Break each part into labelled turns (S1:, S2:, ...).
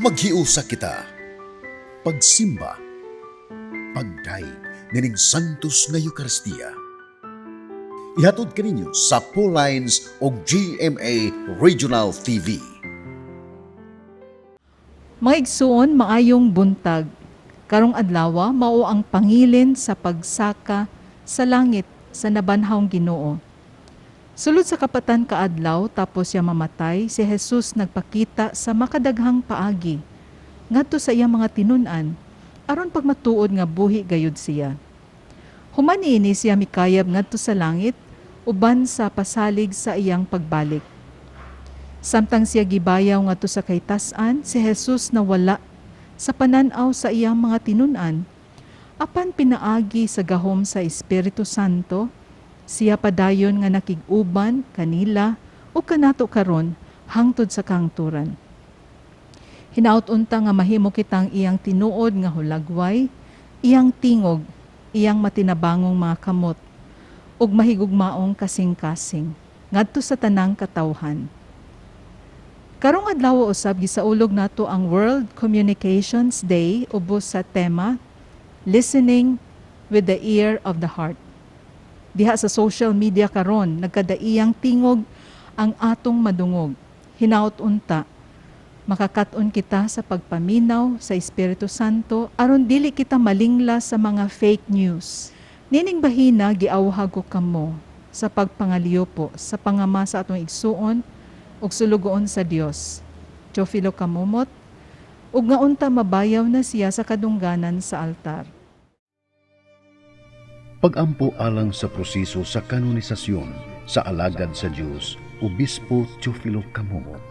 S1: Maghiusa kita. Pagsimba. Pagdayeg nining Santos nga Eukaristiya. Ihatod kaninyo sa Lines o GMA Regional TV.
S2: Mga igsuon, maayong buntag. Karong adlawa mao ang pangilin sa pagsaka sa langit sa nabanhawng Ginoo. Sulod sa kapatan ka adlaw tapos siya mamatay, si Jesus nagpakita sa makadaghang paagi ngadto sa iyang mga tinun-an aron pagmatuod nga buhi gayud siya. Human niini siya mikayab ngadto sa langit uban sa pasalig sa iyang pagbalik. Samtang siya gibayaw ngadto sa kaytas-an, si Jesus nawala sa panan-aw sa iyang mga tinun-an. Apan pinaagi sa gahom sa Espiritu Santo, siya padayon nga nakig-uban kanila o kanato karon hangtod sa kahangturan. Hinaut unta nga mahimo kitang iyang tinuod nga hulagway, iyang tingog, iyang matinabangong mga kamot, ug mahigugmaong kasing-kasing ngadto sa tanang katawhan. Karong adlaw usab, gisaulog nato ang World Communications Day ubos sa tema "Listening with the Ear of the Heart." Diha sa social media karon, nagkadaiyang tingog ang atong madungog. Hinaut unta makakat-on kita sa pagpaminaw sa Espiritu Santo aron dili kita malingla sa mga fake news. Nining bahina, giawhag ko kamo sa pagpangaliupo sa pangama sa atong igsuon ug sulugoon sa Dios, Teofilo Camomot, ug nga unta mabayaw na siya sa kadungganan sa altar.
S1: Pagampo alang sa proseso sa kanonisasyon sa alagad sa Dios, Obispo Teofilo Camomot.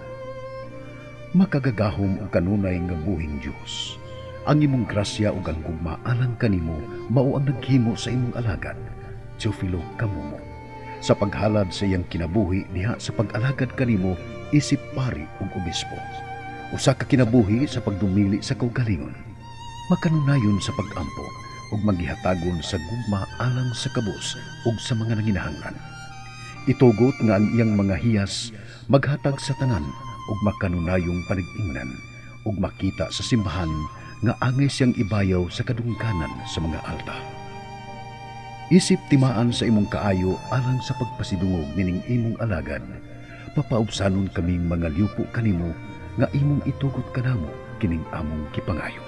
S1: Makagagahom ug kanunay nga buhing Dios. Ang imong grasya ug ang gugma alang kanimo mao ang naghimo sa imong alagad, Teofilo Camomot, sa paghalad sa iyang kinabuhi diha sa pag-alagad kanimo isip pari ug obispo. Usa ka kinabuhi sa pagdumili sa kaugalingon, makanunayon sa pag-ampo ug maghihatagon sa gugma alang sa kabus ug sa mga nanginahanglan. Itugot nga ang iyang mga hiyas maghatag sa tanan ug makanunayong panag-ingnan ug makita sa simbahan nga angay siyang ibayaw sa kadungganan sa mga alta. Isip timaan sa imong kaayo alang sa pagpasidungog nining imong alagad, papaubsanon kaming mga liupo kanimo nga imong itugot kanamo kining among gipangayo.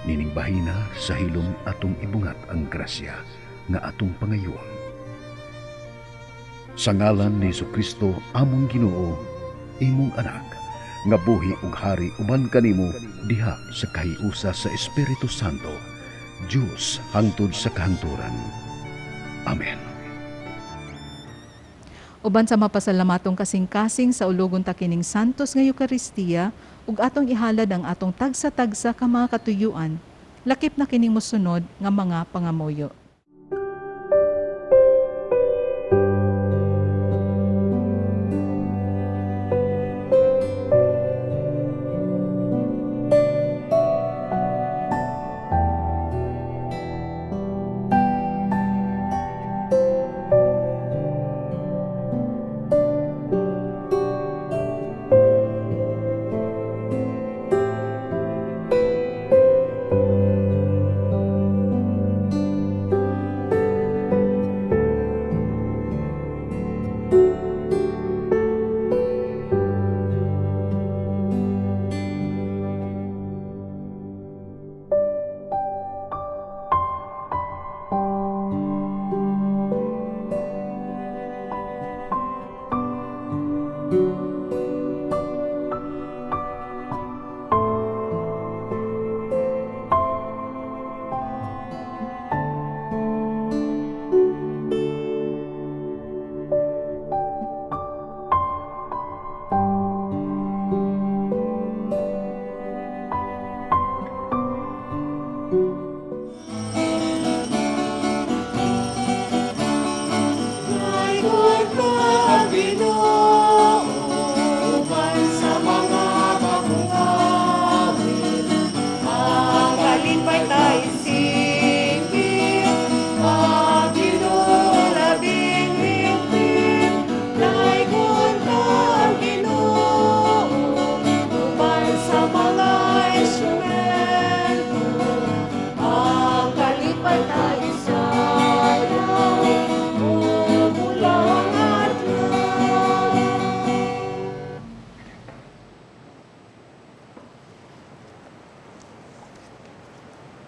S1: Nining bahina, sa hilom atong ibungat ang grasya nga atong pangayoon. Sa ngalan ni Kristo among Ginoo, imong anak, nga buhi ug hari uban kanimo diha sa kahiusa sa Espiritu Santo, Dios hangtod sa kahangturan. Amen.
S2: Uban sa mapasalamatong kasing-kasing, saulogon ta kining Santos nga Eukaristiya ug atong ihalad ang atong tagsa-tagsa ka mga katuyuan, lakip na kining mosunod nga mga pangamuyo.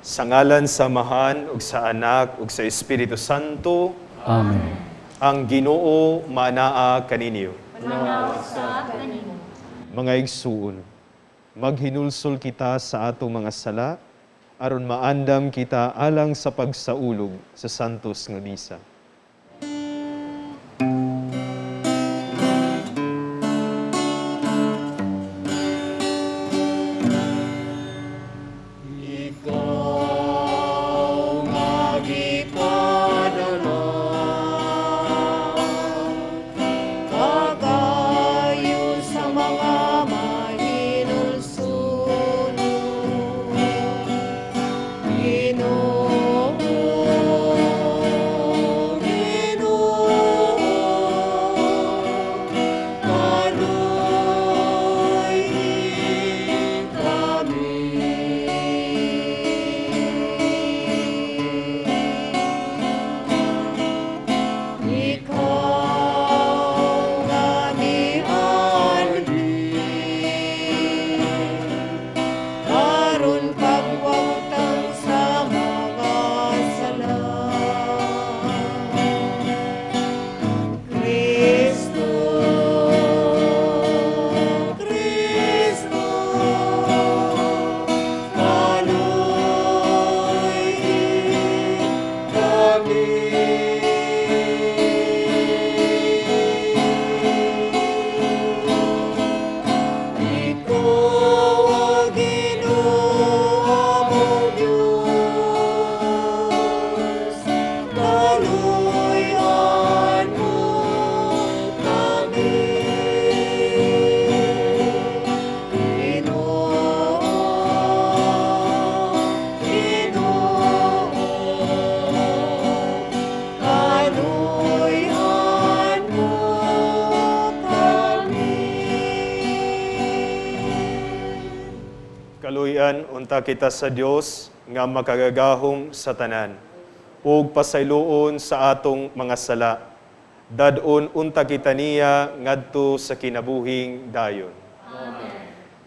S3: Sa ngalan sa Amahan ug sa Anak ug sa Espiritu Santo.
S4: Amen.
S3: Ang Ginoo manaa kaninyo. Mga igsuon, maghinulsol kita sa atong mga sala aron maandam kita alang sa pagsaulog sa santos nga misa.
S5: Kagayo sa mga mahinulsulon. Ginoo, Ginoo, kaluoy kami. Ikaw nga mianhi, aron pagwagtang sa mga sala. Kristo, Kristo, kaluoy kami. Ikaw ang Ginoo among Diyos, kaluoyan mo kami. Ginoo, Ginoo, kaluoyan mo kami.
S3: Kaluyan unta kita sa Dios nga makagagahom sa tanan ug pasayloon sa atong mga sala. Dad-on unta kita niya ngadto sa kinabuhing dayon.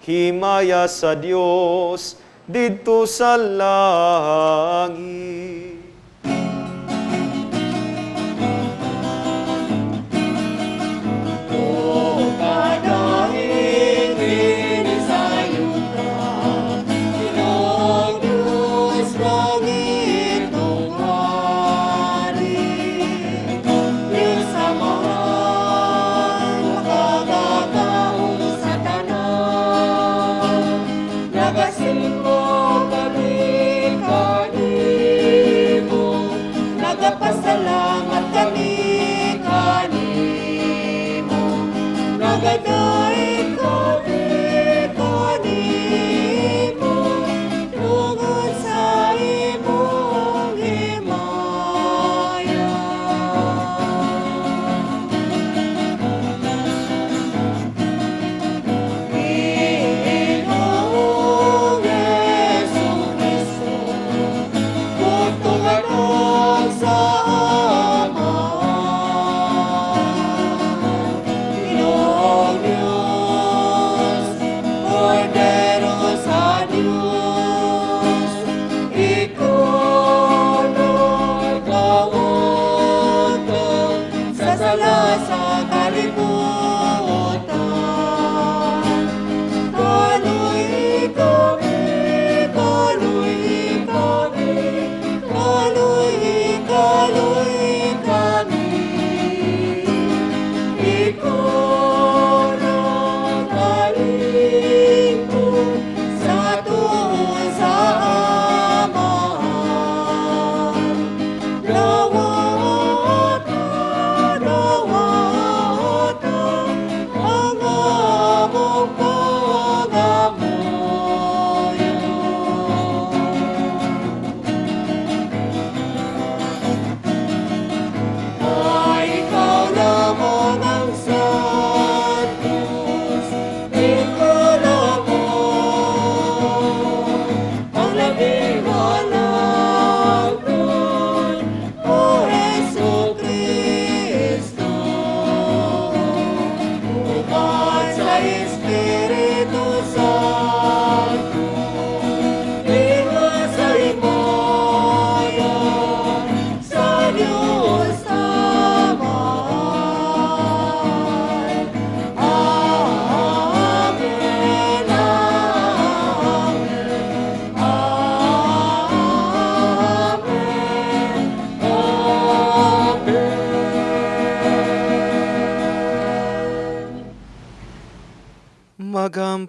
S3: Himaya sa Dios didto sa langit.
S5: Nagasimba kami kanimo.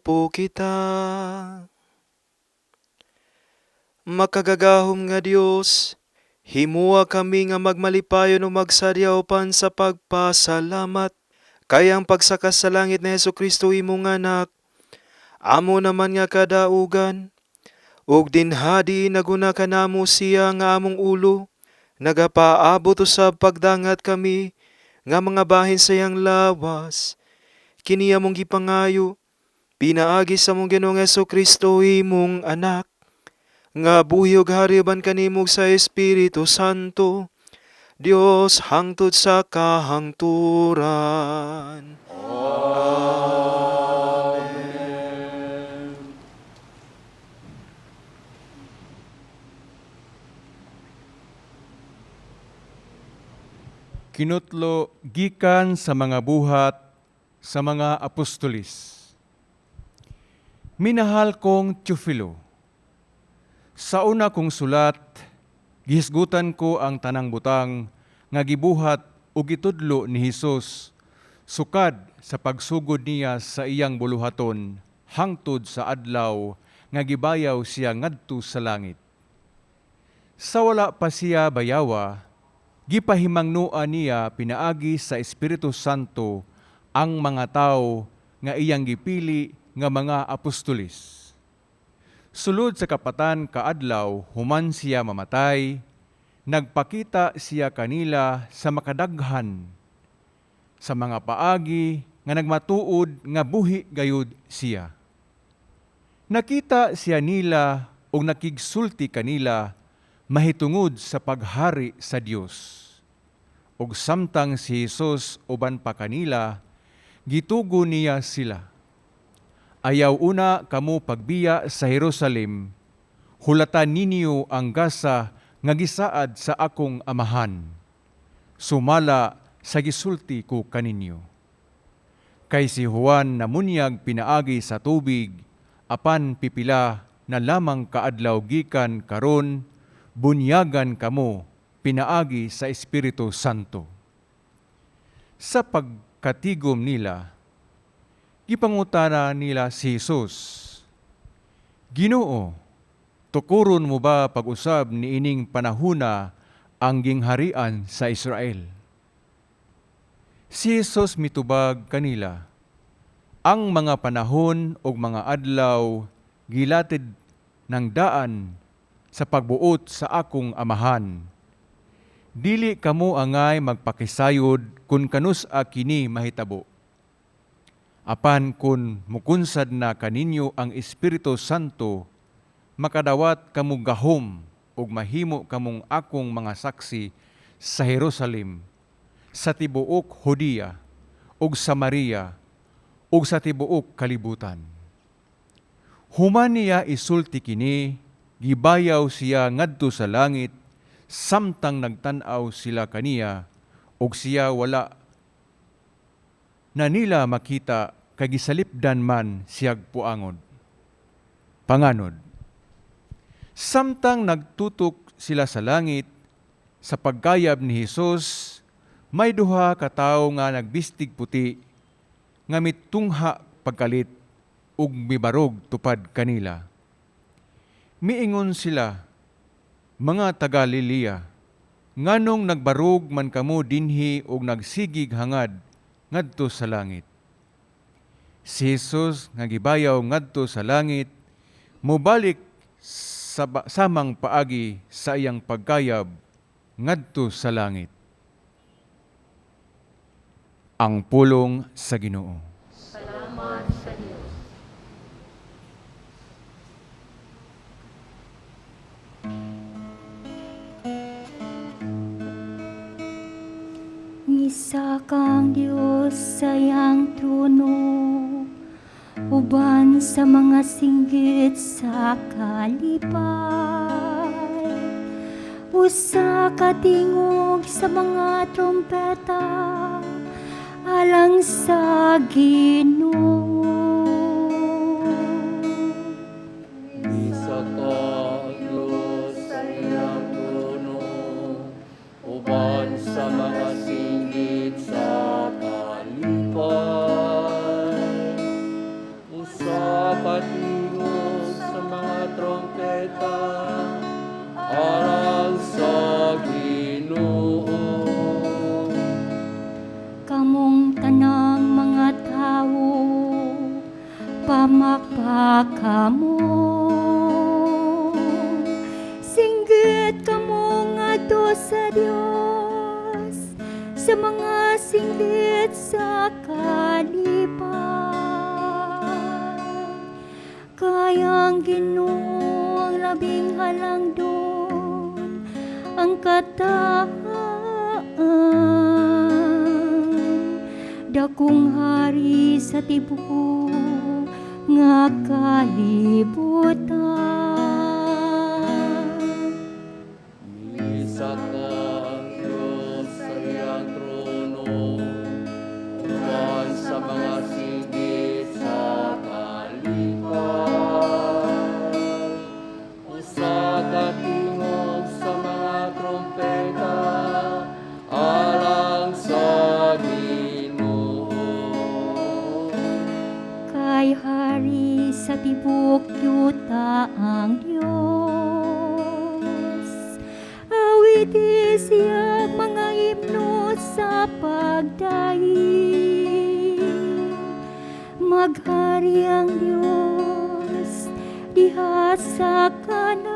S3: Ampo kita. Makagagahom nga Dios, himua kami nga magmalipayon ug magsadya upan sa pagpasalamat. Kay ang pagsaka sa langit ni Hesukristo imong anak, amo naman nga kadaugan, ug dinhadi naguna kanamo siya nga among ulo, nagapaabot usab pagdangat kami nga mga bahin sa iyang lawas. Kini among gipangayo, pinaagi sa among Ginoong Hesukristo imong anak, nga buhi ug hari uban kanimo sa Espiritu Santo, Dios hangtod sa kahangturan. Amen.
S4: Kinutlo gikan sa mga buhat sa mga apostolis. Minahal kong Teofilo, sa una kong sulat, gihisgutan ko ang tanang butang nga gibuhat ug gitudlo ni Hesus sukad sa pagsugod niya sa iyang buluhaton hangtod sa adlaw nga gibayaw siya ngadto sa langit. Sa wala pa siya bayawa, gipahimangnoan niya pinaagi sa Espiritu Santo ang mga tawo nga iyang gipili nga mga apostolis. Sulod sa 4 ka adlaw human siya mamatay, nagpakita siya kanila sa makadaghan sa mga paagi nga nagmatuod nga buhi gayud siya. Nakita siya nila og nakigsulti kanila mahitungod sa paghari sa Dios. Og samtang si Hesus uban pa kanila, gitugo niya sila. Ayaw una kamo pagbiya sa Jerusalem, hulatan ninyo ang gasa nga gisaad sa akong amahan. Sumala sa gisulti ko kaninyo. Kay si Juan namunyag pinaagi sa tubig, apan pipila na lamang kaadlaw gikan karon, bunyagan kamo pinaagi sa Espiritu Santo. Sa pagkatigom nila, gipangutana nila si Jesus, Ginoo, tukuron mo ba pag-usab niining panahuna ang gingharian sa Israel? Si Jesus mitubag kanila, ang mga panahon ug mga adlaw gilatid ng daan sa pagbuot sa akong amahan. Dili kamo angay magpakisayod kung kanus-a kini mahitabo. Apan kun mukunsad na kaninyo ang Espiritu Santo, makadawat kamo gahom ug mahimo kamong akong mga saksi sa Jerusalem, sa tibuok Judea ug Samaria ug sa tibuok kalibutan. Human niya isulti kini, gibayaw siya ngadto sa langit, samtang nagtan-aw sila kaniya, ug siya wala na nila makita kay gisalipdan man siyag puangod. Panganod. Samtang nagtutok sila sa langit, sa pagkayab ni Hesus, may duha ka tawo nga nagbistig puti, nga mitungha pagkalit ug mibarog tupad kanila. Miingon sila, mga taga-Galilea, nganong nagbarog man kamo dinhi ug nagsigig hangad ngadto sa langit? Si Jesus nga gibayaw ngadto sa langit, mobalik sa samang paagi sa iyang pagkayab ngadto sa langit. Ang pulong sa Ginoo.
S6: Salamat sa Dios.
S7: Misaka ang Dios sa iyang trono, uban sa mga singgit sa kalipay. Usa ka tingog sa mga trompeta alang sa Ginoo.
S8: Misaka ang Diyos sa iyang trono, uban sa mga singgit sa kalipay. Usa
S7: Usa kamo. Singgit kamo ngadto sa Dios sa mga singgit sa kalipay. Kay ang Ginoo ang labing halangdon, ang kataan, dakong hari sa tibuok nga kalibutan.
S8: Misaka ang Diyos sa iyang trono, uban sa mga singgit sa kalipay. Usa ka tingog sa mga trompeta, alang sa Ginoo.
S7: Kay hari sa tibuok yuta ang Dios. Awiti siya mga himno sa pagdaig. Maghari ang Dios diha sa kanasuran.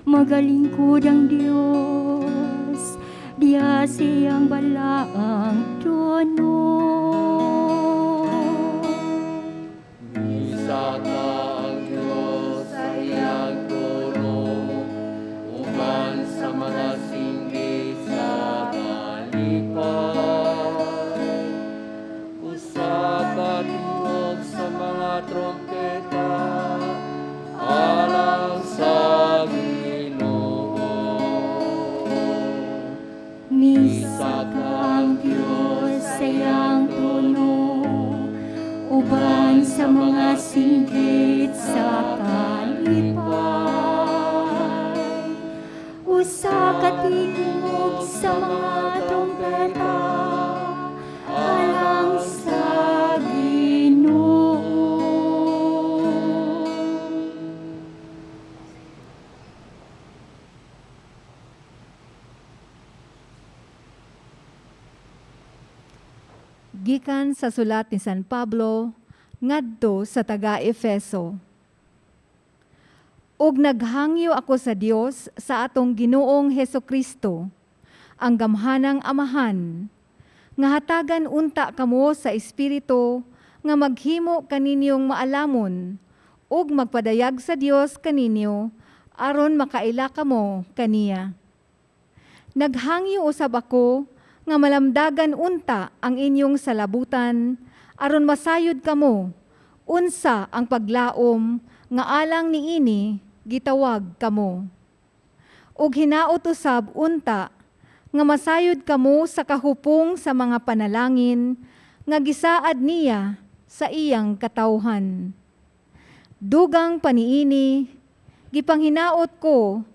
S7: Magalingkod ang Dios diha siyang balaang trono.
S8: Misaka ang Diyos sa iyang trono, uban sa mga singgit sa kalipay. Usa ka tingog sa mga trompeta, alang sa Ginoo.
S7: Misaka ang Diyos sa iyang trono, uban sa mga singgit sa kalipay. Usa ka tingog sa mga trompeta, alang sa Ginoo.
S9: Gikan sa sulat ni San Pablo ngadto sa taga-Efeso. Ug naghangyo ako sa Dios sa atong Ginoong Hesukristo, ang gamhanang Amahan, nga hatagan unta kamo sa Espiritu nga maghimo kaninyong maalamon ug magpadayag sa Dios kaninyo aron makaila kamo kaniya. Naghangyo usab ako nga malamdagan unta ang inyong salabutan aron masayod kamo unsa ang paglaom nga alang niini gitawag kamo. Ug hinaot usab unta nga masayod kamo sa kahupong sa mga panalangin nga gisaad niya sa iyang katawhan. Dugang paniini, gipanghinaot ko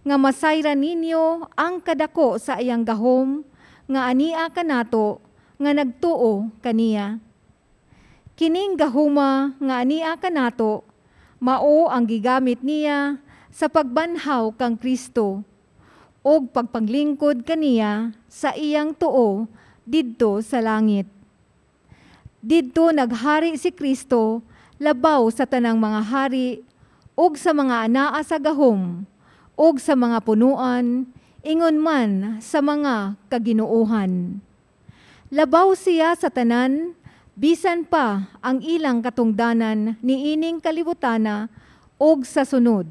S9: nga masayran ninyo ang kadako sa iyang gahom nga ania kanato nga nagtuo kaniya. Kining gahuma nga ania kanato mao ang gigamit niya sa pagbanhaw kang Kristo ug pagpaglingkod kaniya sa iyang tuo didto sa langit. Didto naghari si Kristo labaw sa tanang mga hari ug sa mga anaa sa gahom ug sa mga punuan, ingon man sa mga kaginoohan. Labaw siya sa tanan, bisan pa ang ilang katungdanan niining kalibutana ug sa sunod.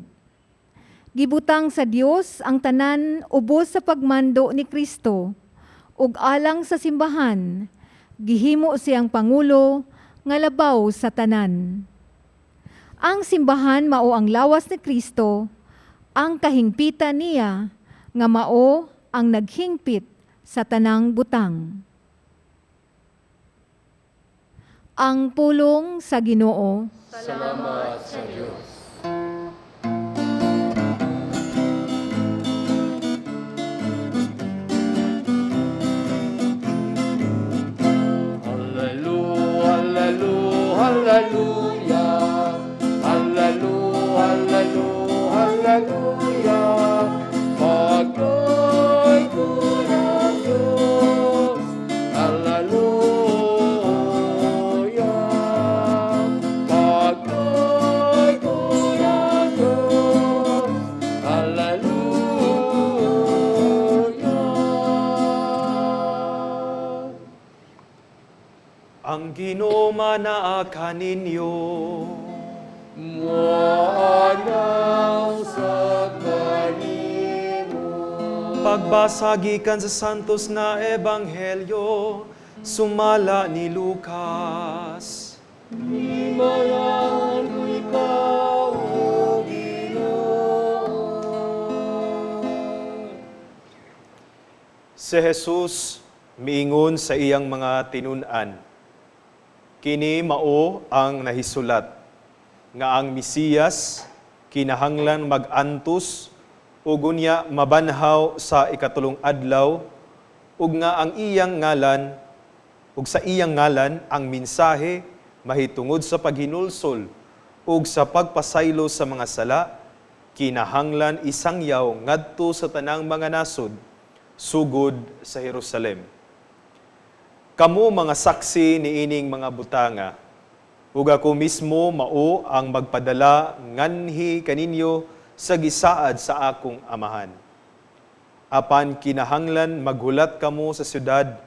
S9: Gibutang sa Dios ang tanan ubos sa pagmando ni Kristo ug alang sa simbahan, gihimo siyang pangulo nga labaw sa tanan. Ang simbahan mao ang lawas ni Kristo, ang kahingpitan niya nga mao ang naghingpit sa tanang butang. Ang pulong sa Ginoo.
S8: Salamat sa Dios. Hallelujah, hallelujah, hallelujah, hallelujah, hallelujah. Pagloy ang Diyos. Hallelujah.
S3: Manaa kaninyo.
S8: Moana sa kanimo.
S3: Pagbasa gikan sa Santos na Ebanghelyo, sumala ni Lucas.
S8: Himalaan ko ikaw, O Ginoo.
S3: Si Jesus miingon sa iyang mga tinun-an, "Kini mao ang nahisulat, nga ang Mesiyas kinahanglan mag-antos ug unya mabanhaw sa ikatulong adlaw, ug nga ang iyang ngalan ug sa iyang ngalan ang mensahe mahitungod sa paghinulsol ug sa pagpasaylo sa mga sala kinahanglan isangyaw ngadto sa tanang mga nasod sugod sa Jerusalem. Kamo mga saksi niining mga butanga, ug ako mismo mao ang magpadala nganhi kaninyo sa gisaad sa akong amahan. Apan kinahanglan maghulat kamo sa syudad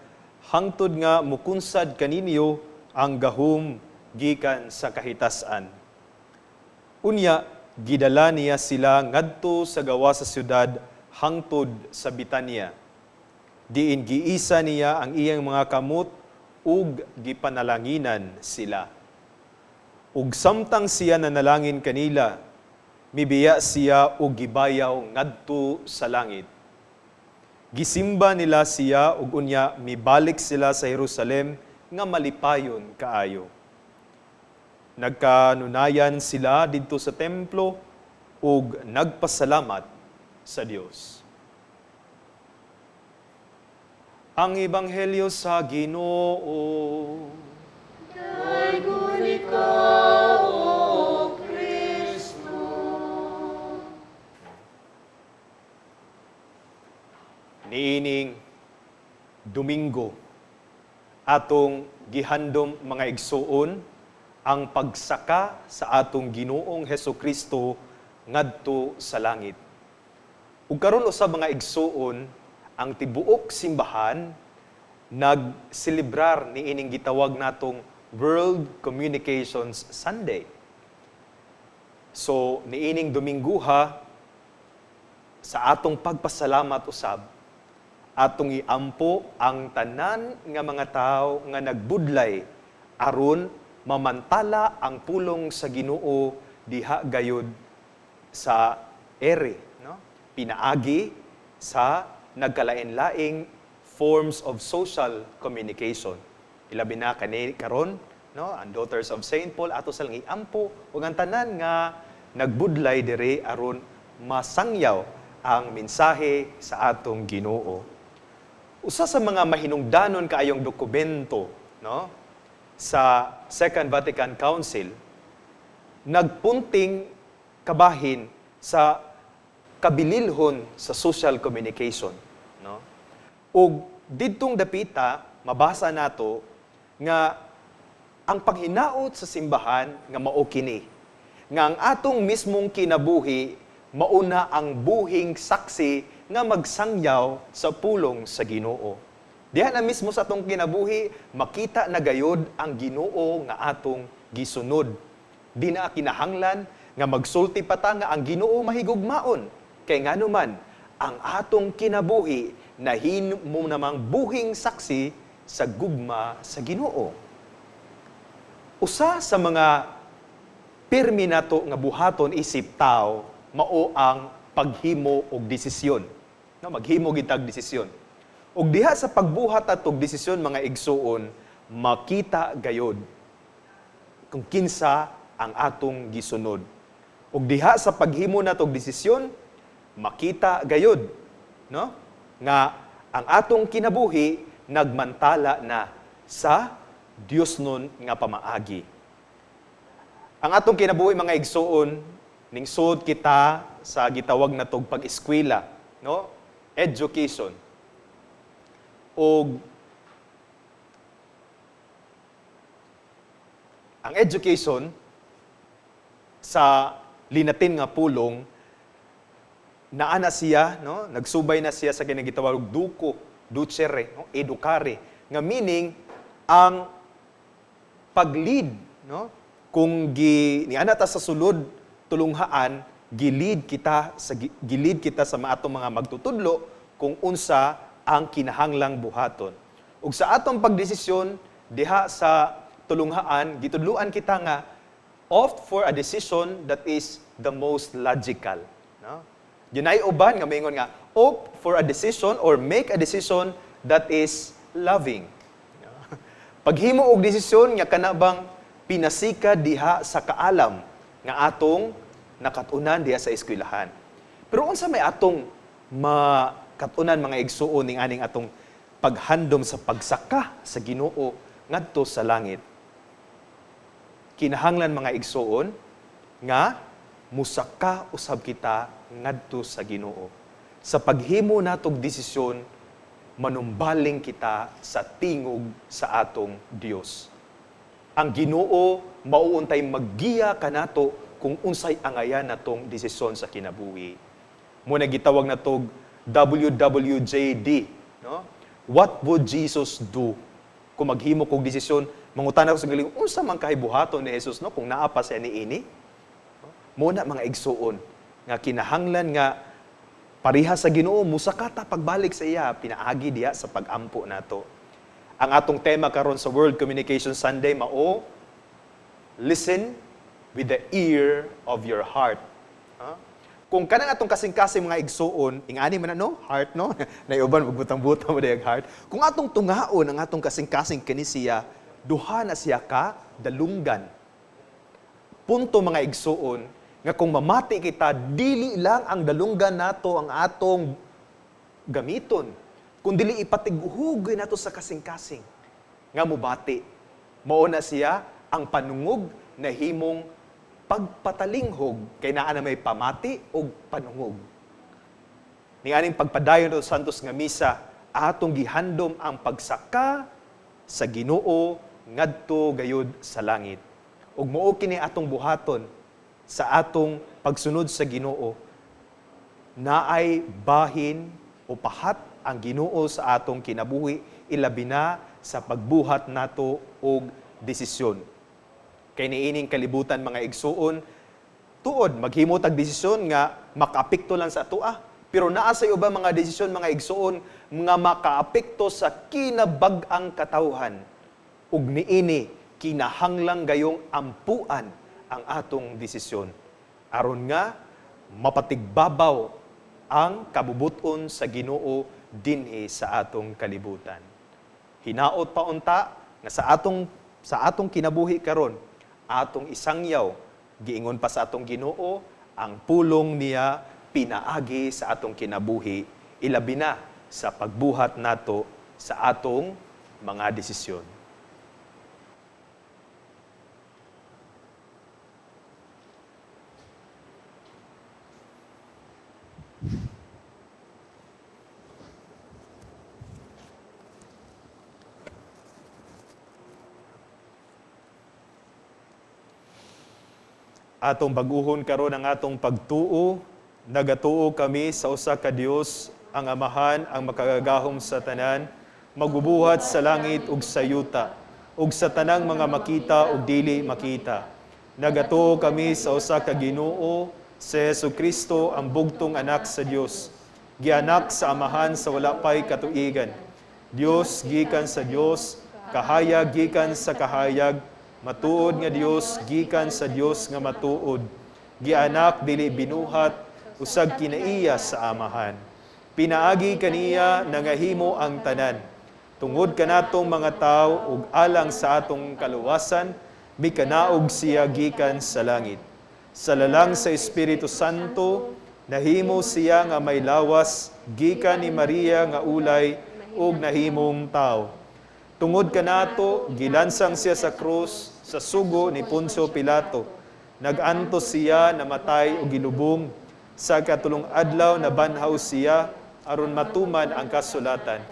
S3: hangtod nga mukunsad kaninyo ang gahom gikan sa kahitasan." Unya gidala niya sila ngadto sa gawas sa syudad hangtod sa Bitanya. Diin giisa niya ang iyang mga kamot ug gipanalanginan sila. Ug samtang siya nanalangin kanila, mibiya siya ug gibayaw ngadto sa langit. Gisimba nila siya ug unya mibalik sila sa Jerusalem nga malipayon kaayo. Nagkanunayan sila didto sa templo ug nagpasalamat sa Dios. Ang Ebanghelyo sa Ginoo.
S8: Daygon ikaw, O Kristo.
S3: Niining Domingo, atong gihandom, mga igsuon, ang pagsaka sa atong Ginoong Heso Kristo ngadto sa langit. Ug karon usab, mga igsuon, ang tibuok simbahan nagselebrar niining gitawag natong World Communications Sunday. So niining Domingguha, sa atong pagpasalamat usab, atong iampo ang tanan nga mga tawo nga nagbudlay aron mamantala ang pulong sa Ginoo diha gayud sa ere, no? Pinaagi sa nagkalain-laing forms of social communication. Ilabi na kani karon, no, ang Daughters of Saint Paul, ato sa lang iampo ug ang tanan nga nagbudlay diri aron masangyaw ang mensahe sa atong Ginoo. Usa sa mga mahinungdanon kaayong dokumento, no, sa Second Vatican Council, nagpunting kabahin sa kabililhon sa social communication, no? Ug didtong dapita mabasa nato nga ang paghinaot sa simbahan nga mao kini nga ang atong mismong kinabuhi mauna ang buhing saksi nga magsangyaw sa pulong sa Ginoo. Diha na mismo sa atong kinabuhi makita na gayod ang Ginoo nga atong gisunod. Di na kinahanglan nga magsulti pa ta nga ang Ginoo mahigugmaon. Kay nganuman ang atong kinabuhi nahimo namang buhing saksi sa gugma sa Ginoo. Usa sa mga pirmi nato nga buhaton isip tao mao ang paghimo og desisyon. No, maghimo gid tag desisyon. Ug diha sa pagbuhat atog desisyon, mga igsuon, makita gayod kung kinsa ang atong gisunod. Ug diha sa paghimo natog desisyon, makita gayod, no, nga ang atong kinabuhi nagmantala na sa Dios nun nga pamaagi. Ang atong kinabuhi, mga igsuon, ningsud kita sa gitawag natog pag-eskwela, no? Education. Og ang education sa Linatin nga pulong, naa na siya, no? Nagsubay na siya sa kinagitawag duco, ducere, no? Educare, nga meaning ang Pag-lead, no? Kung gi niana ta sa sulod tulunghaan, gilid kita sa atong mga magtutudlo kung unsa ang kinahanglang buhaton. Ug sa atong pagdesisyon diha sa tulunghaan, gitudluan kita nga opt for a decision that is the most logical, no? Dunay uban nga moingon nga opt for a decision or make a decision that is loving. No? Paghimo og desisyon nga kana bang pinasika diha sa kaalam nga atong nakat-unan diha sa eskwelahan. Pero unsa may atong makat-unan, mga igsuon, ning aning atong paghandom sa pagsaka sa Ginoo ngadto sa langit? Kinahanglan, mga igsuon, nga musaka usab kita ngadto sa Ginoo. Sa paghimo natog desisyon, manumbaling kita sa tingog sa atong Dios. Ang Ginoo mao untay maggiya kanato kung unsay angayan natong desisyon sa kinabuhi. Mao na gitawag natog WWJD, no? What would Jesus do? Kung maghimo kog desisyon, mangutana ko sa galing, unsa man kay buhaton ni Jesus, no, kung naa pa siya niini? Mao na, mga igsuon, nga kinahanglan nga pareha sa Ginoo, musaka ta pagbalik sa iya pinaagi diha sa pagampo nato. Ang atong tema karon sa World Communication Sunday mao listen with the ear of your heart. Ha? Kung kanang atong kasing-kasing, mga igsuon, ingani man na, no, heart, no, naiuban magbutang-butang mo dayag heart. Kung atong tungaon ang atong kasing-kasing kini siya, duha na siya ka dalunggan. Punto, mga igsuon, nga kung mamati kita, dili lang ang dalunggan nato ang atong gamiton, kundili ipatiguhugoy nato sa kasing-kasing nga mubati. Mao na siya ang panungog na himong pagpatalinghog, kay naa na may pamati og panungog. Ni aning pagpadayon ng Santos nga misa, atong gihandom ang pagsaka sa Ginoo ngadto gayud sa langit. Ug mao kini atong buhaton sa atong pagsunod sa Ginoo. Naay bahin o pahat ang Ginoo sa atong kinabuhi, ilabi na sa pagbuhat nato og desisyon. Kay niining kalibutan, mga igsuon, tuod maghimo tag desisyon nga makaapekto lang sa atoa. Pero naa say uban mga desisyon, mga igsuon, nga makaapekto sa kinabag-ang katawhan. Ug niini kinahanglang gayong ampuan ang atong desisyon aron nga mapatigbabaw ang kabubuton sa Ginoo dinhi sa atong kalibutan. Hinaot pa unta nga sa atong kinabuhi karon, atong isangyaw, giingon pa sa atong Ginoo, ang pulong niya pinaagi sa atong kinabuhi, ilabi na sa pagbuhat nato sa atong mga desisyon. Atong bag-uhon karon ang atong pagtuo. Nagatuo kami sa usa ka Dios, ang Amahan, ang makagagahom sa tanan, magbubuhat sa langit ug sa yuta, ug sa tanang mga makita ug dili makita. Nagatuo kami sa usa ka Ginoo, si Jesu Kristo, ang bugtong anak sa Dios. Gianak sa Amahan sa wala pay katuigan. Dios gikan sa Dios, kahayag gikan sa kahayag, matuod nga Dios gikan sa Dios nga matuod. Gianak, dili binuhat, usag kinaiya sa Amahan. Pinaagi kaniya nangahimo ang tanan. Tungod kanatong mga tawo ug alang sa atong kaluwasan, mikanaog siya gikan sa langit. Sa lalang sa Espiritu Santo, nahimo siya nga may lawas gikan ni Maria nga ulay ug nahimong tawo. Tungod kanato, gilansang siya sa krus sa sugo ni Poncio Pilato. Nag-antos siya, namatay ug gilubong. Sa katulong adlaw nabanhaw siya aron matuman ang kasulatan.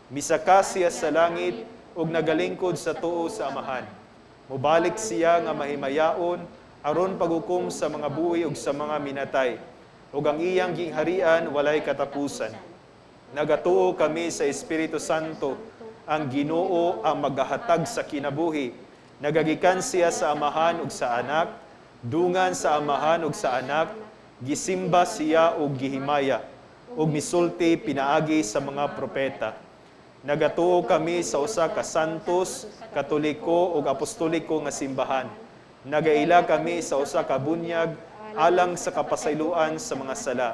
S3: Misaka siya sa langit ug nagalingkod sa tuo sa Amahan. Mubalik siya nga mahimayaon aron paghukom sa mga buhi ug sa mga minatay. Ug ang iyang gingharian walay katapusan. Nagatuo kami sa Espiritu Santo, ang Ginoo ang magahatag sa kinabuhi, Nagagikan siya sa Amahan ug sa Anak, dungan sa Amahan ug sa Anak, gisimba siya ug gihimaya, ug misulti pinaagi sa mga propeta. Nagatuo kami sa usa ka santos, katoliko ug apostoliko nga simbahan. Nagaila kami sa usa ka bunyag alang sa kapasayloan sa mga sala.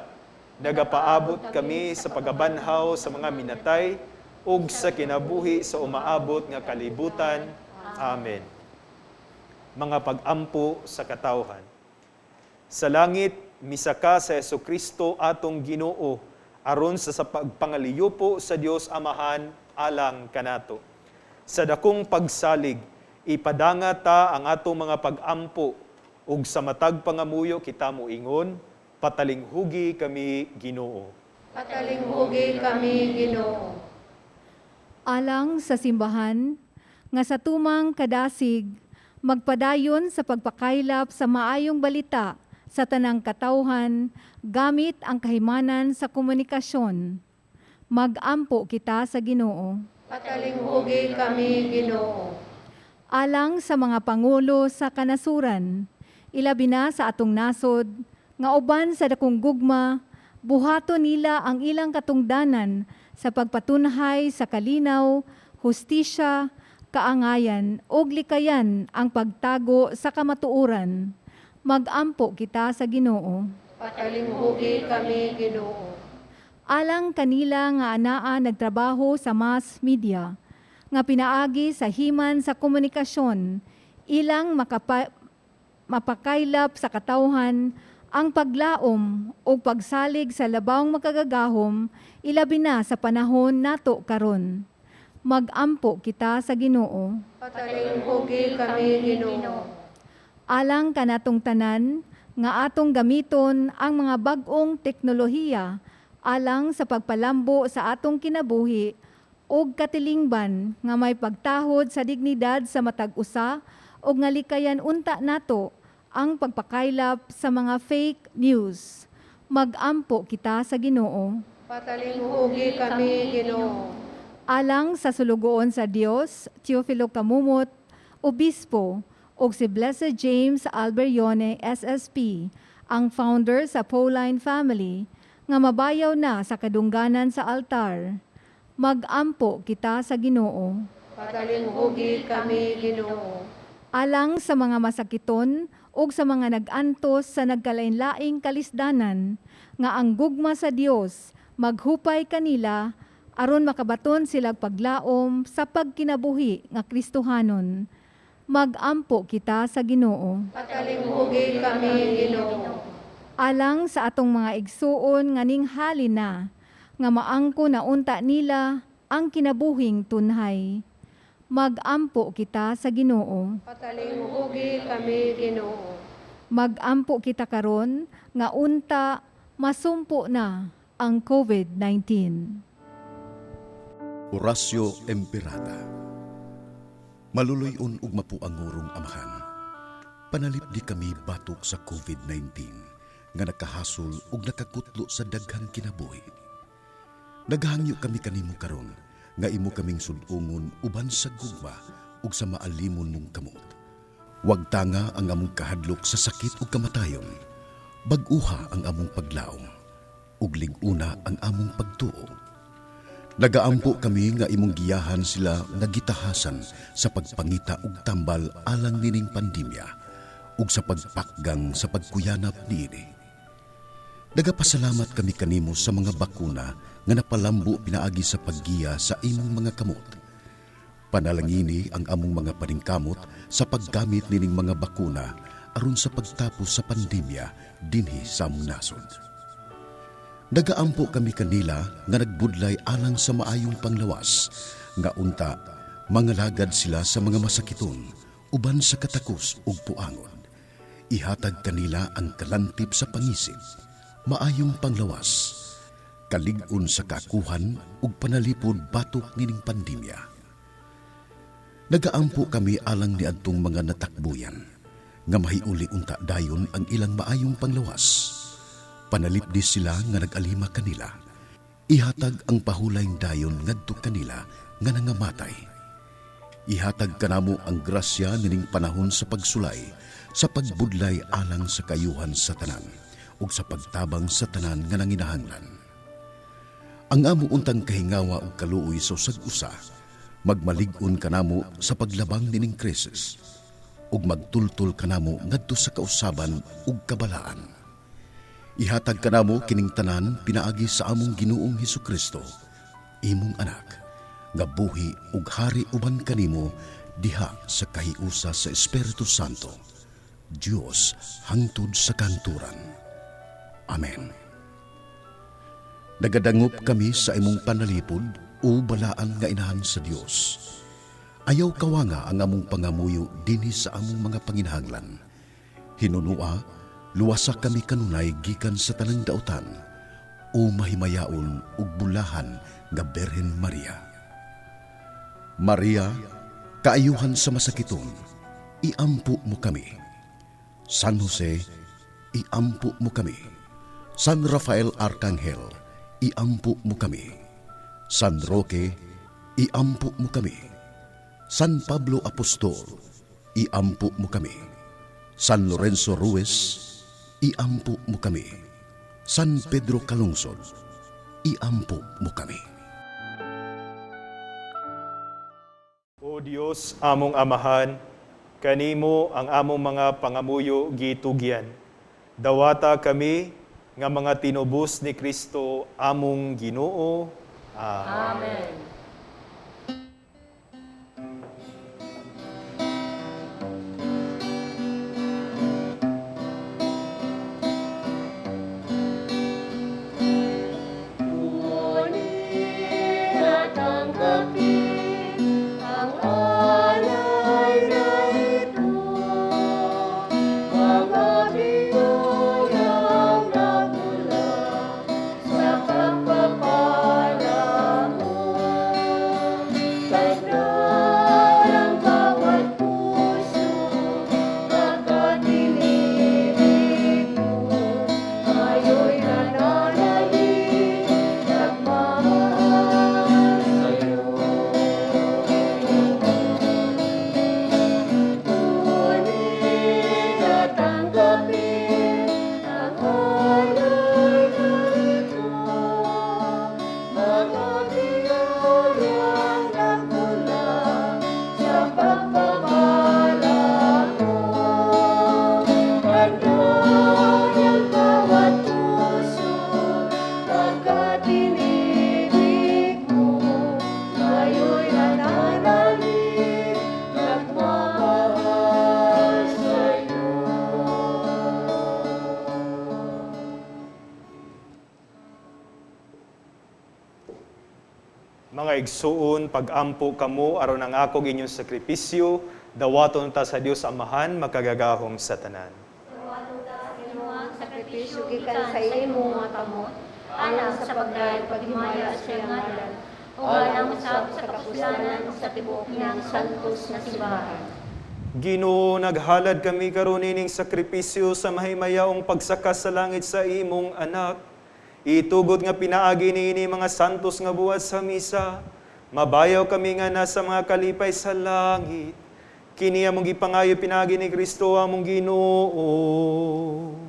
S3: Nagapaabot kami sa pagabanhaw sa mga minatay ug sa kinabuhi sa umaabot nga kalibutan. Amen. Mga pag-ampo sa katawhan. Sa langit, misaka sa Hesukristo atong Ginoo, aron sa pagpangaliyupo sa Dios Amahan alang kanato. Sa dakong pagsalig, ipadanga ta ang atong mga pag-ampo ug sa matag pangamuyo kita moingon, patalinghugi kami Ginoo.
S6: Patalinghugi kami, Ginoo.
S9: Alang sa simbahan, nga sa tumang kadasig, magpadayon sa pagpakaylap sa maayong balita sa tanang katawhan gamit ang kahimanan sa komunikasyon. Magampo kita sa Ginoo.
S6: Patalinghugi kami, Ginoo.
S9: Alang sa mga pangulo sa kanasuran, ilabi na sa atong nasod, nga uban sa dakong gugma, buhaton nila ang ilang katungdanan sa pagpatunhay sa kalinaw, hustisya, kaangayan ug likayan ang pagtago sa kamatuoran. Magampo kita sa Ginoo.
S6: Patalinghugi kami, Ginoo.
S9: Alang kanila nga anaa nagtrabaho sa mass media, nga pinaagi sa himan sa komunikasyon, ilang mapakaylap sa katawhan ang paglaom o pagsalig sa labawng makagagahom, ilabi na sa panahon nato karon. Magampo kita sa Ginoo.
S6: Patalinghugi kami, Ginoo.
S9: Alang kanatong tanan nga atong gamiton ang mga bag-ong teknolohiya alang sa pagpalambo sa atong kinabuhi ug katilingban nga may pagtahod sa dignidad sa matag usa ug nga likayan unta nato ang pagpakaylap sa mga fake news. Magampo kita sa Ginoo.
S6: Patalinghugi kami, Ginoo.
S9: Alang sa sulugoon sa Dios, Teofilo Camomot, Obispo, ug si Blessed James Alberione SSP, ang founder sa Pauline Family, nga mabayaw na sa kadungganan sa altar. Magampo kita sa Ginoo.
S6: Patalinghugi kami, Ginoo.
S9: Alang sa mga masakiton ug sa mga nag-antos sa nagkalain-laing kalisdanan, nga ang gugma sa Dios maghupay kanila aron makabaton silag paglaom sa pagkinabuhi nga Kristohanon. Magampo kita sa Ginoo.
S6: Patalinghugi kami, Ginoo.
S9: Alang sa atong mga igsuon nga ninghali na, nga maangko na unta nila ang kinabuhing tunhay. Magampo kita sa Ginoo.
S6: Patalinghugi kami, Ginoo.
S9: Magampo kita karon nga unta masumpo na ang COVID-19.
S1: Oratio Imperata. Maluluy-on ug mapuangurong Amahan. Panalipdi kami batok sa COVID-19 nga nakahasol ug nakakutlo sa daghang kinabuhi. Nagahangyo kami kanimo karon nga imo kaming sud-ungon uban sa gugma ug sa maalimon mong kamot. Wagtanga ang among kahadlok sa sakit ug kamatayon. Bag-uha ang among paglaom ug lig-una ang among pagtuo. Nagaampo kami nga imong giyahan sila nga gitahasan sa pagpangita og tambal alang nining pandemya ug sa pagpakgang sa pagkuyanap niini. Nagapasalamat kami kanimo sa mga bakuna nga napalambo pinaagi sa paggiya sa imong mga kamot. Panalangini ang among mga paningkamot sa paggamit nining mga bakuna aron sa pagtapos sa pandemya dinhi sa among nasod. Nagaampo kami kanila nga nagbudlay alang sa maayong panglawas, nga unta mangalagad sila sa mga masakiton uban sa katakos ug puangon. Ihatag kanila ang kalantip sa pangisip, maayong panglawas, kalig-on sa kakuhan ug panalipod batok nining pandemya. Nagaampo kami alang niadtong mga natakbuyan, nga mahiuli unta dayon ang ilang maayong panglawas. Panalipdi sila nga nag-alima kanila. Ihatag ang pahulayng dayon ngadto kanila nga nangamatay. Ihatag kanamo ang grasya nining panahon sa pagsulay, sa pagbudlay alang sa kayuhan sa tanan ug sa pagtabang sa tanan nga nanginahanglan. Ang amo untang kahingawa ug kaluoy sa usag usa, magmalig-on kanamo sa paglabang nining krisis ug magtultol kanamo ngadto sa kausaban ug kabalaan. Ihatag kanamo kining tanan pinaagi sa among Ginoong Hesukristo, imong anak, nga buhi ug hari uban kanimo diha sa kahiusa sa Espiritu Santo, Dios hangtod sa kanturan. Amen. Nagadangop kami sa imong panalipod, o balaan nga inahan sa Dios. Ayaw kawanga ang among pangamuyo dinhi sa among mga panginahanglan. Hinunua, luwasa kami kanunay gikan sa tanang dautan, o mahimayaon ug bulahan nga Birhen Maria. Maria, kaayuhan sa masakiton, iampo mo kami. San Jose, iampo mo kami. San Rafael Arcangel, iampo mo kami. San Roque, iampo mo kami. San Pablo Apostol, iampo mo kami. San Lorenzo Ruiz, iampo mo kami. San Pedro Calungsod, iampo mo kami.
S3: O Dios, among Amahan, kanimo ang among mga pangamuyo gitugyan. Dawata kami nga mga tinubos ni Kristo among Ginoo. Amen.
S6: Amen.
S5: Kunin at tanggapin ang alay na ito, mga biyayang nagmula sa pagpapala mo. Tagdar ang bawat puso, pagkat inibig mo, tayo'y nananalig, nagmamahal sa'yo. Kunin at tanggapin ang alay na ito, mga biyayang nagmula sa pagpapala mo. Tandaan ang bawat puso, pagkat inibig mo, tayo'y nananalig, nagmamahal sa'yo.
S3: Mga igsuon, pag-ampo kamo aron ang akong inyong sakripisyo, dawaton ta sa Dios Amahan makagagahom sa tanan.
S6: Ang sakripisyo gikan sa imong mga kamot, alang sa pagdayeg paghimaya sa iyang ngalan,
S7: O alang usab sa kapuslanan sa tibuok niyang santos na simbahan.
S3: Ginoo, naghalad kami karon ining sakripisyo sa mahimayaong pagsaka sa langit sa imong anak. Itugot nga pinaagi niini mga santos nga buhat sa misa. Mabayaw kami nga nasa mga kalipay sa langit. Kini among gipangayo pinaagi ni Kristo among Ginoo.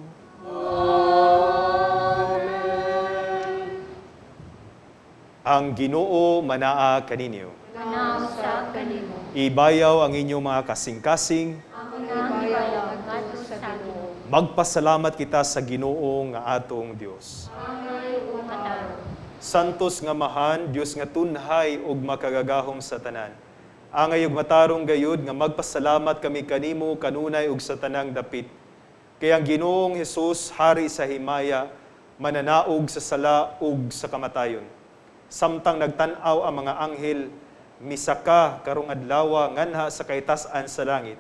S3: Ang Ginoo manaa kaninyo.
S7: Manausap kanimo.
S3: Ibayaw ang inyong mga kasing-kasing.
S7: Among ibayaw ngadto sa Ginoo.
S3: Magpasalamat kita sa Ginoo nga atong Dios.
S7: Angay ug matarong.
S3: Santos nga mahan, Dios nga tunhay ug makagagahom sa tanan. Angay ug matarong gayud nga magpasalamat kami kanimo kanunay ug sa tanang dapit. Kay ang Ginoong Hesus hari sa himaya, mananaog sa sala ug sa kamatayon. Samtang nagtan-aw ang mga anghel, misaka karong adlawa nganha sa kaytas-an sa langit.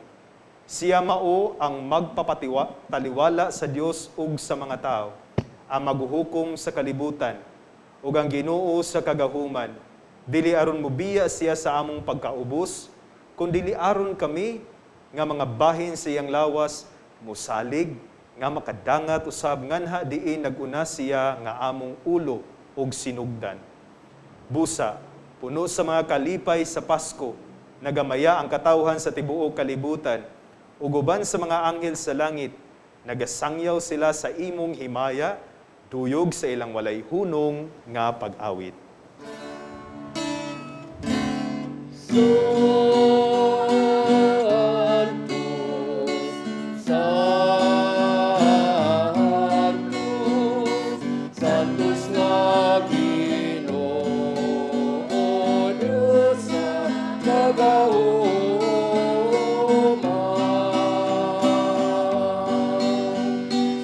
S3: Siya mao ang magpapatiwa taliwala sa Dios ug sa mga tao, ang maghuhukom sa kalibutan ug ang Ginoo sa kagahuman. Dili aron mobiya siya sa among pagkaubos, kun dili aron kami nga mga bahin sa iyang lawas mosalig nga makadangat usab nganha diin naguna siya nga among ulo ug sinugdan. Busa, puno sa mga kalipay sa Pasko, Nagamaya ang katawhan sa tibuok kalibutan, ug uban sa mga anghel sa langit, nagasangyaw sila sa imong himaya, duyog sa ilang walay hunong nga pag-awit.
S8: Sanctus, Sanctus, Sanctus nga Ginoo Dios sa kagahuma.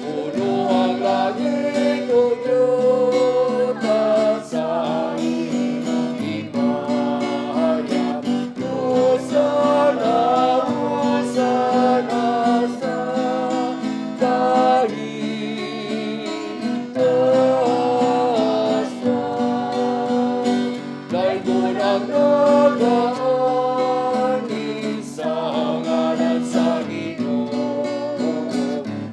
S8: Puno ang langit ug yuta sa imong himaya. Hosana, Hosana sa kahitasan. Daygon ang nagaani sa ngalan sa Ginoo.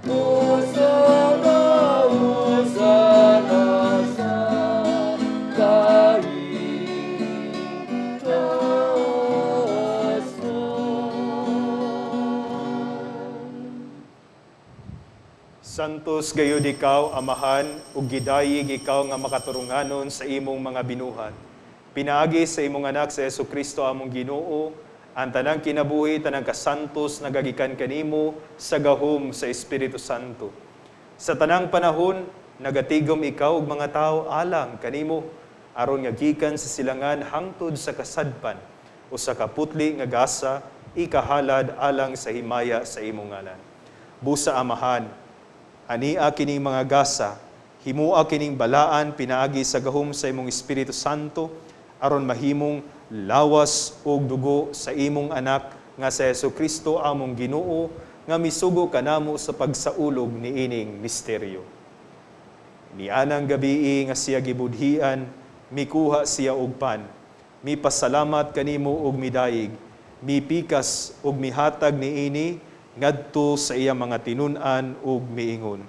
S8: Hosana, Hosana sa kahitasan.
S3: Santos gayud ikaw, Amahan, ug gidayig ikaw nga makaturunganon sa imong mga binuhat. Pinaagi sa imong anak sa Hesus Kristo among Ginoo, ang tanang kinabuhi, tanang kasantos nagagikan kanimo sa gahom sa Espiritu Santo. Sa tanang panahon, nagatigom ikaw ug mga tawo alang kanimo, aron nga gikan sa silangan hangtod sa kasadpan o sa kaputli nga gasa, ikahalad alang sa himaya sa imong ngalan. Busa Amahan, ania kining mga gasa, himua kining balaan pinaagi sa gahom sa imong Espiritu Santo, aron mahimong lawas ug dugo sa imong anak nga sa Hesus Kristo among Ginoo, nga misugo kanamo sa pagsaulog niining misteryo. Nianang gabii nga siya gibudhian, mikuha siya og pan, mipasalamat kanimo og midayig, mipikas og mihatag niini ngadto sa iya mga tinun-an ug miingon.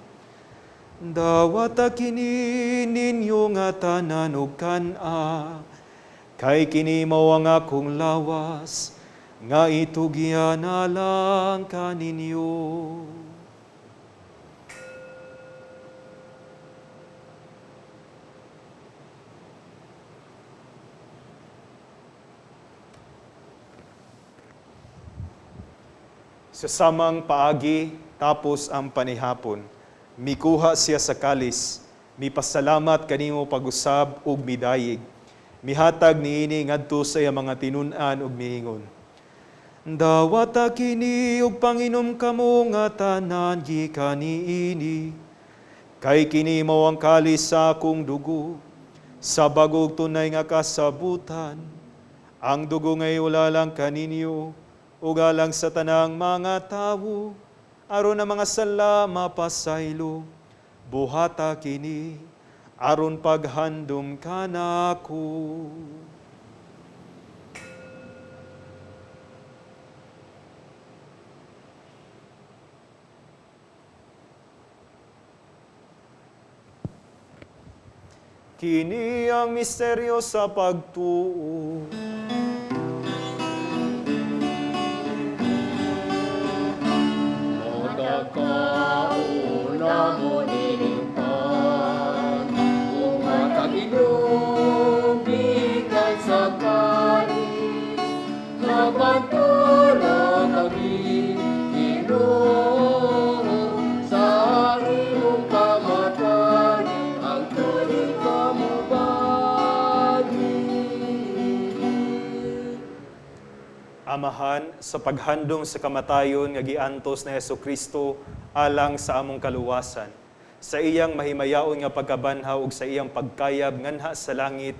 S3: Dawata kini ninyo nga tanan og kan-a, kay kini mao ang akong lawas, nga itugyan alang kaninyo. Sa samang paagi, tapos ang panihapon, mikuha siya sa kalis, mipasalamat kanimo pag-usab ug midayig. Mihatag niini ngadto sa iya mga tinun-an ug miingon. Dawata kini ug panginom kamo nga tanan gikan niini, kay kini mao ang kalis sa akong dugo, sa bag-ong tunay nga kasabutan. Ang dugo ngay ulalang kaninyo, ug alang sa tanang mga tawo, aron ang mga sala mapasaylo. Buhata kini, aron paghandom kanako. Kini ang misteryo sa pagtuo.
S8: Matakauna mo nilingpan, umatag-inom gikan sa kalis, nagpantula kami Ginoo sa imong kamatayon, ang tuloy kamubali.
S3: Amahan, sa paghandom sa kamatayon nga giantos na Hesus Kristo alang sa among kaluwasan, sa iyang mahimayaon nga pagkabanhaw ug sa iyang pagkayab nganha sa langit,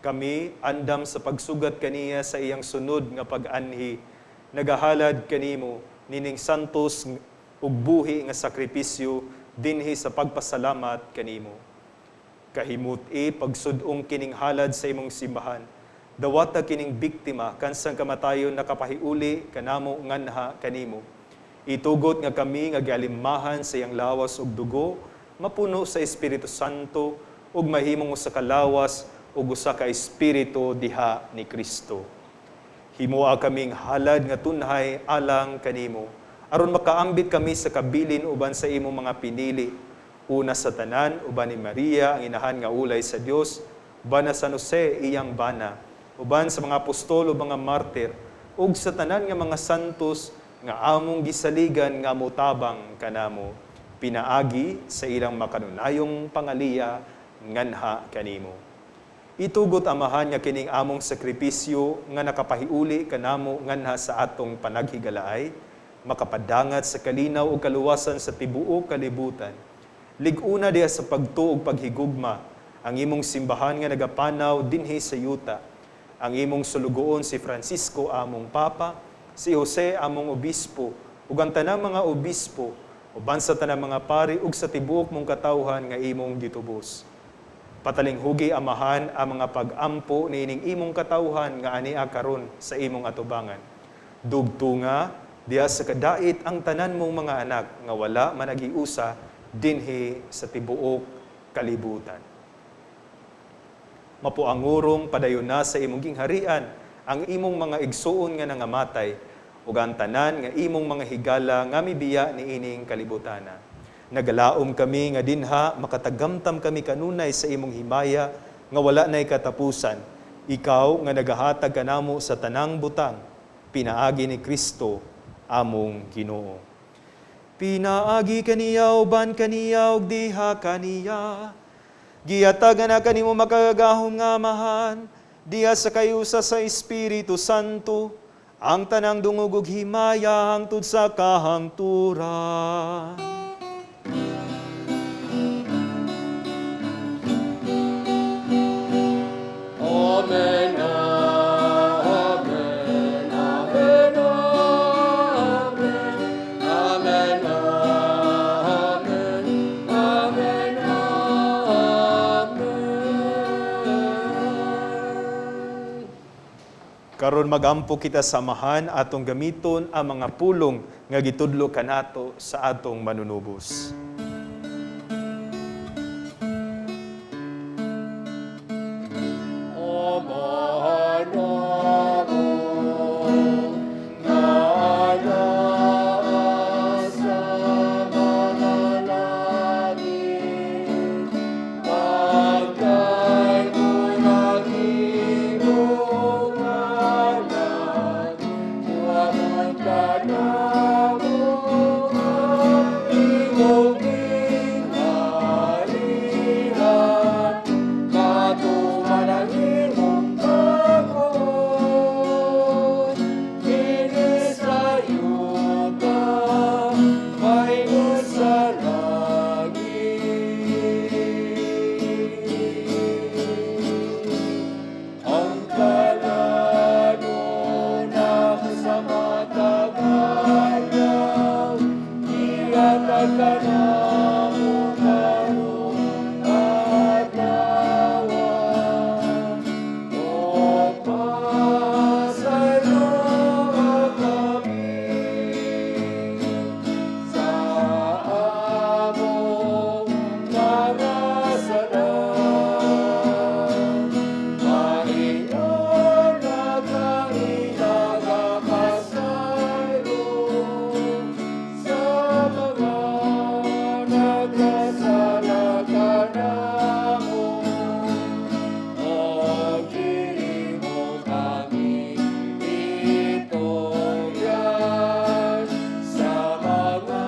S3: kami andam sa pagsugat kaniya sa iyang sunod nga pag-anhi, nagahalad kanimo nining santos ug buhi nga sakripisyo dinhi sa pagpasalamat kanimo. Kahimut-i pagsud-ong kining halad sa imong simbahan. Dawata kining biktima kansang kamatayon nakapahiuli kanamo nganha kanimo. Itugot nga kami nga gialimmahan sa iyang lawas ug dugo, mapuno sa Espiritu Santo ug mahimong usa ka lawas ug usa ka espiritu diha ni Kristo. Himoa kaming halad nga tunhay alang kanimo, aron makaambit kami sa kabilin uban sa imong mga pinili. Una sa tanan, uban ni Maria, ang inahan nga ulay sa Dios, uban na San Jose, iyang bana, uban sa mga apostol ug mga martir, ug sa tanan nga mga santos nga among gisaligan nga motabang kanamo, pinaagi sa ilang makanunayong pangaliya nganha kanimo. Itugot, Amahan, nga kining among sakripisyo nga nakapahiuli kanamo nganha sa atong panaghigalaay, makapadangat sa kalinaw ug kaluwasan sa tibuok kalibutan. Lig-una diha sa pagtuo ug paghigugma ang imong simbahan nga nagapanaw dinhi sa yuta, ang imong sulugoon si Francisco among Papa, si Jose among obispo, ug ang tanang mga obispo, uban sa tanang mga pari ug sa tibuok mong katawhan nga imong gitubos. Patalinghugi, Amahan, ang mga pag-ampo niining imong katawhan nga ania karon sa imong atubangan. Dugtunga diha sa kadait ang tanan mong mga anak nga wala managiusa dinhi sa tibuok kalibutan. Mapuangurong padayon na sa imong gingharian ang imong mga igsuon nga nangamatay ug ang tanan nga imong mga higala nga mibiya niining kalibutana. Nagalaom kami nga dinha makatagamtam kami kanunay sa imong himaya nga wala nay katapusan. Ikaw nga nagahatag kanamo sa tanang butang, pinaagi ni Kristo among Ginoo. Pinaagi kaniya, uban kaniya ug diha kaniya, gihatagan na kanimo makagagahom nga Amahan, diha sa kayusa sa Espiritu Santo, ang tanang dungog ug himaya hangtod sa kahangturan.
S8: Amen, amen, amen, amen, amen, amen, amen, amen.
S3: Karon magampo kita sa Amahan, atong gamiton ang mga pulong nga gitudlo kanato sa atong manunubos.
S8: Amahan amon, nga anaa sa mga langit, Pagdaygon ang imong ngalan, Moabot kanamo ang imong gingharian, Matuman ang imong pagbuot, dinhi sa yuta, mahimong sa langit. Ang kalanon namo sa matag adlaw, ihatag kanamo karong adlaw. Ug pasayloa kami sa among mga sala. Maingon nga kami nagapasaylo sa mga nagkasala kanamo. Ug dili mo kami itugyan sa mga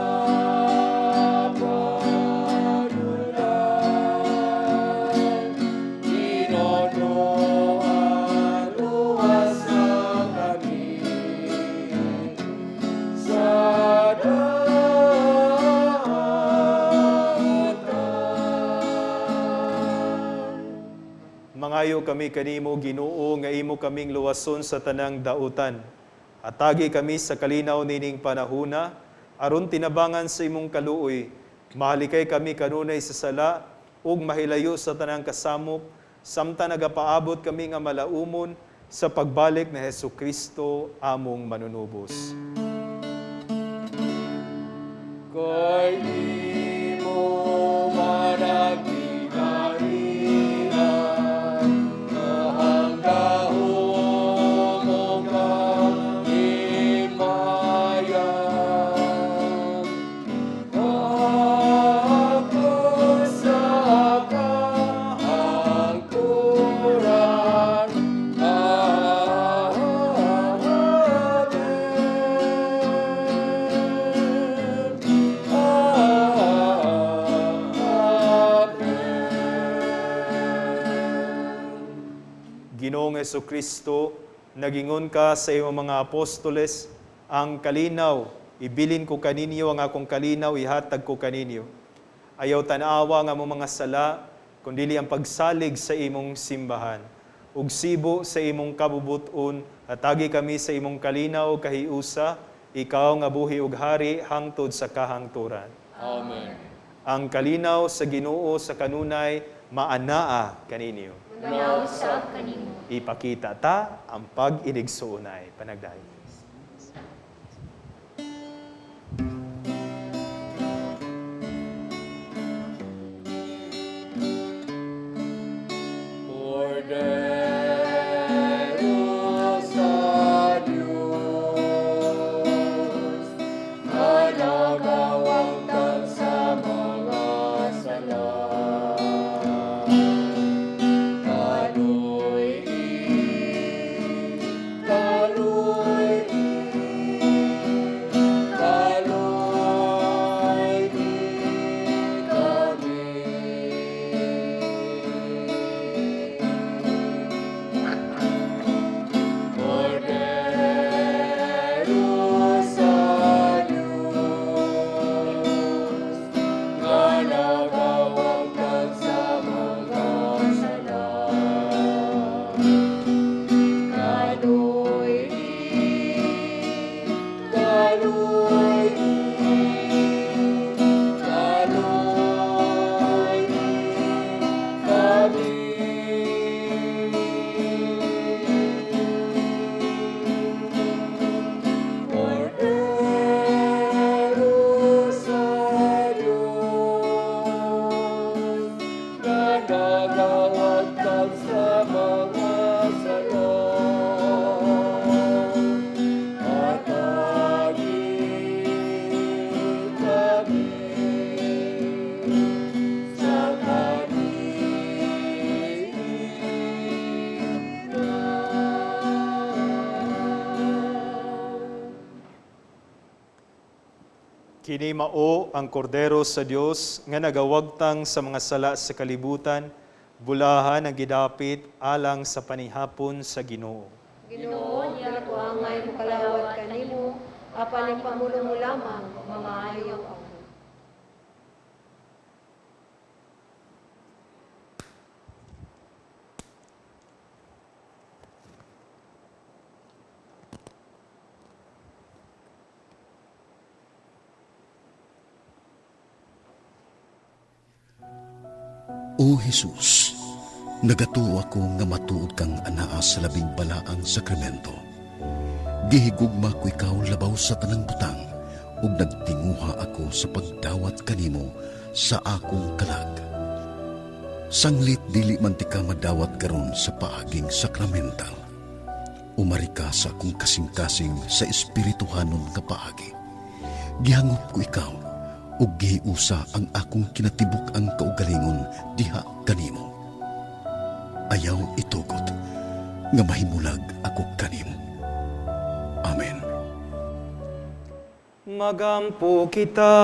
S8: panulay. Ginoo, luwasa kami sa dautan.
S3: Mangayo kami kanimo, Ginoo, nga imo kaming luwason sa tanang dautan. Hatagi kami sa kalinaw nining panahuna, aron tinabangan sa imong kaluoy. Mahalikay kami kanunay sa sala ug mahilayo sa tanang kasamok, samtang nagapaabot kami nga malaumon sa pagbalik ni Hesus Kristo among manunubos.
S8: Kay imo man ang gingharian, ang gahom ug
S3: Ginoong Hesukristo, nagingon ka sa imong mga apostoles, ang kalinaw, ibilin ko kaninyo, ang akong kalinaw, ihatag ko kaninyo. Ayaw tanawa nga among mga sala, kundili ang pagsalig sa imong simbahan. Ug sibo sa imong kabubuton, hatagi kami sa imong kalinaw kahiusa, ikaw nga buhi ug hari hangtod sa kahangturan.
S8: Amen.
S3: Ang kalinaw sa Ginoo sa kanunay maanaa kaninyo.
S6: Manausab kanimo.
S3: Ipakita ta ang pag-inigsuonay. Panagdayon.
S8: Kordero sa Diyos, nga nagawagtang sa mga sala. Kaluy-i, kaluy-i, kaluy-i kami. Kordero sa Diyos, nga nagawagtang sa mga sala. Kaluy-i, kaluy-i, kaluy-i kami. Kordero sa Diyos, nga nagawagtang sa mga sala. Hatagi kami sa kalinaw.
S3: Kini mao ang kordero sa Dios nga nagawagtang sa mga sala sa kalibutan, bulahan ang gidapit alang sa panihapon sa Ginoo.
S6: Ginoo, dili ko angay mokalawat kanimo, apan ipamulong mo lamang, mamaayo ako.
S1: O Jesus, nagatuo ako nga matuod kang anaa sa labing balaang sakramento. Gihigugma ko ikaw labaw sa tanang butang ug nagtinguha ako sa pagdawat kanimo sa akong kalag. Sanglit dili man tika madawat karon sa paaging sakramental. Umari ka sa akong kasing-kasing sa espirituhanon nga paagi. Gihangop ko ikaw ug gihiusa ang akong kinatibuk-ang kaugalingon diha kanimo. Ayaw itugot nga mahimulag ako kanimo. Amen.
S3: Magampo kita.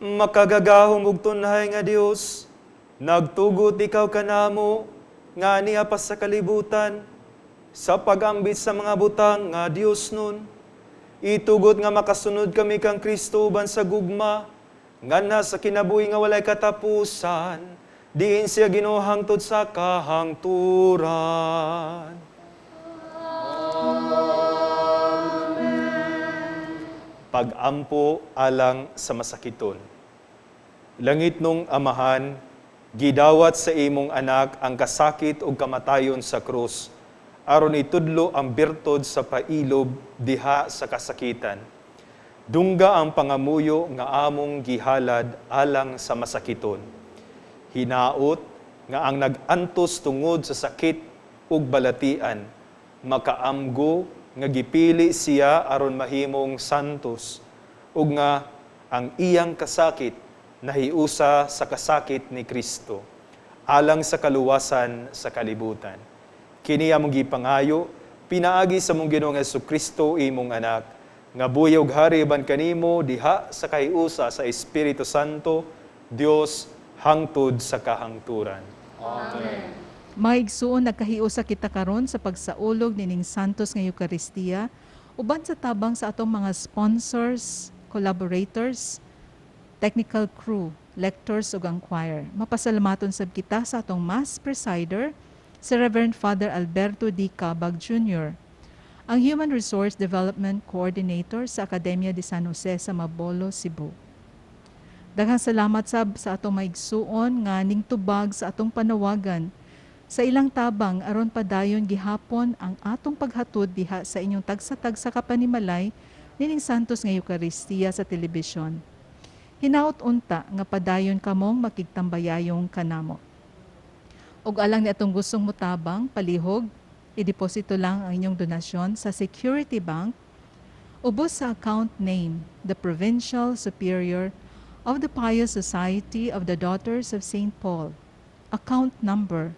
S3: Makagagahom ug tunhay nga Dios, nagtugot ikaw kanamo nga niya pa sa kalibutan sa pag-ambit sa mga butang nga Dios nun. Itugot nga makasunod kami kang Kristo uban sa gugma, nga sa kinabuhi nga walay katapusan, diin siya Ginoo hangtod sa kahangturan. Pag-ampo alang sa masakiton. Langit nung Amahan, gidawat sa imong anak ang kasakit ug kamatayon sa krus, aron itudlo ang birtod sa pailob diha sa kasakitan. Dungga ang pangamuyo nga among gihalad alang sa masakiton. Hinaot nga ang nag-antos tungod sa sakit ug balatian, makaamgo nga gipili siya aron mahimong santos, ug nga ang iyang kasakit nahiusa sa kasakit ni Kristo, alang sa kaluwasan sa kalibutan. Kini among gipangayo, pinaagi sa mong Ginoong Hesukristo imong anak, nga buhi ug hari uban kanimo diha sa kahiusa sa Espiritu Santo, Dios hangtod sa kahangturan.
S9: Amen.
S2: Mga igsuon, nagkahiusa kita karon sa pagsaulog nining Santos nga Eukaristiya uban sa tabang sa atong mga sponsors, collaborators, technical crew, lectors ug ang choir. Mapasalamaton sab kita sa atong Mass presider, si Reverend Father Alberto D. Cabag Jr., ang Human Resource Development Coordinator sa Academia de San Jose sa Mabolo, Cebu. Daghang salamat sab sa atong maigsuon nga ningtubag sa atong panawagan sa ilang tabang aron padayon gihapon ang atong paghatod diha sa inyong tagsa-tagsa ka panimalay nining Santos nga Eukaristiya sa telebisyon. Hinaot unta nga padayon kamong makigtambayayong kanamo. Ug alang ni atong gustong mutabang, palihog, ideposito lang ang inyong donasyon sa Security Bank ubos sa account name, the Provincial Superior of the Pious Society of the Daughters of St. Paul. Account number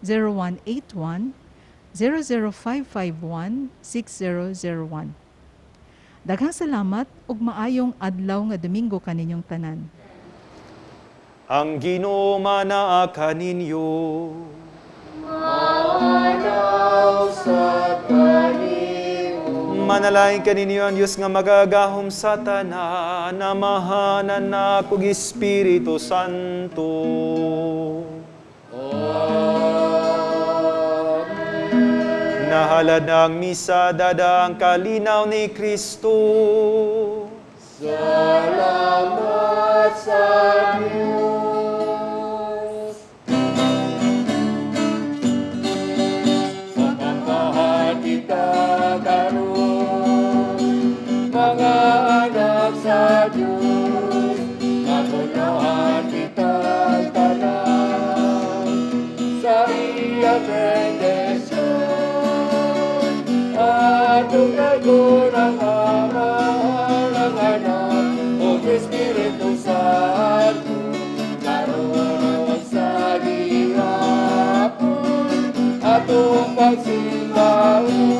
S2: 0181 00551 6001. Daghang salamat ug maayong adlaw nga Domingo kaninyong tanan.
S3: Ang Ginoo manaa kaninyo.
S5: Maanaw sa kanimo.
S3: Manalangin kaninyo ang Diyos nga magagahom sa tanan, Amahan, Anak, ug Espiritu Santo.
S9: Amen.
S3: Nahalad ang misa, dada ang kalinaw ni Kristo.
S5: Salamat sa Diyos. Sa kantahan kita karon, mga anak sa Diyos, mapunuhan kita tanan sa iyang bendisyon. Atong daygon ang Amahan, ang Anak, ug Espiritu Santo, karon ug sa gihapon, atong pagsimbaon.